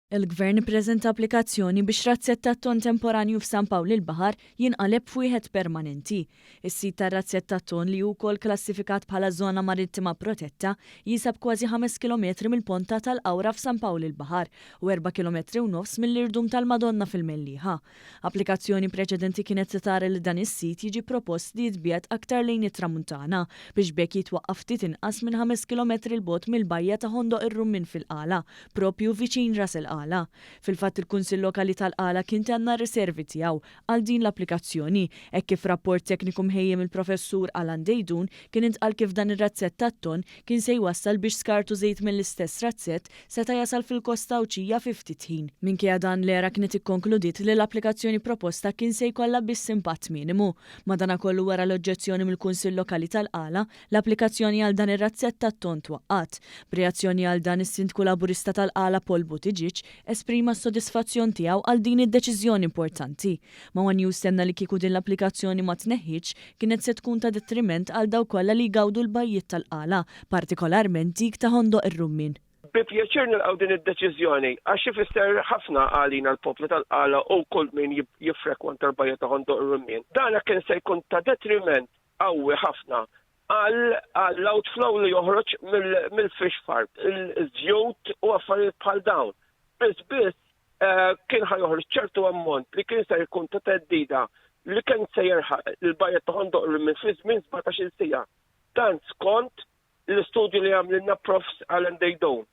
Il-Gvern ippreżenta applikazzjoni biex razzett tat-tonn temporanju f'San Pawl il-Baħar jinqaleb f'wieħed permanenti. Is-sit tar-razzett tat-tonn li hu wkoll klassifikat bħala żona marittima protetta jinsab kważi ħames kilometri mill-ponta tal-Qawra f'San Pawl il-Baħar u erba' kilometri u nofs mill-irdum tal-Madonna fil-Mellieħa. Applikazzjoni preċedenti kienet se tara li dan is-sit jiġi propost li jitbiegħed aktar lejn it-Tramuntana biex b'hekk jitwaqqaf ftit inqas minn ħames kilometri 'l bogħod mill-bajja ta' Ħondoq ir-Rummien fil-Qala, proprju viċin Ras il-Qala. Fil-fatt il-Kunsill Lokali tal-Qala kien tenna r-riservi tiegħu għal din l-applikazzjoni hekk kif rapport tekniku mħejji mill-Professur Alan Deidun kien intqal kif dan ir-razzett tat-tonn kien se jwassal biex skart u żejt mill-istess razzett seta' jasal fil-kosta Għawdxija fi ftit ħin. Minkejja dan, l-ERA kienet ikkonkludiet li l-applikazzjoni proposta kien se jkollha biss impatt minimu. Madanakollu wara l-oġġezzjoni mill-Kunsill Lokali tal-Qala, l-applikazzjoni għal dan ir-razzett tat-tonn twaqqgħet. B'reazzjoni għal dan, is-Sindku Laburista tal-Qala Paul Buttigieg esprima s-sodisfazzjon tiegħu għal din id-deċiżjoni importanti. Ma' one News tenna li kieku din l-applikazzjoni ma tneħħietx, kienet se tkun ta' detriment għal dawk kollha li jgawdu l-bajjiet tal-Qala, partikolarment dik ta' Ħondoq ir-Rummien. Bi pjaċir nilqgħu din id-deċiżjoni għax ifisser ħafna għalina l-poplu tal-Qala u kull min jiffrekwenta l-bajja ta' Ħondoq ir-Rummien. Dan kien se jkun ta' detriment qawwi ħafna għall-outflow li joħroġ mill-fish farm, il-żjut u affarijiet bħal dawn. Biss biss eh, kien ħa joħroġ ċertu ammont li kien se jkun ta' teddida li kien se jerħaq il-bajja ta' Ħondoq ir-Rummien fi żmien 17-il siegħa. Dan skont l-istudju li għamlilna Prof. Alan Deidun.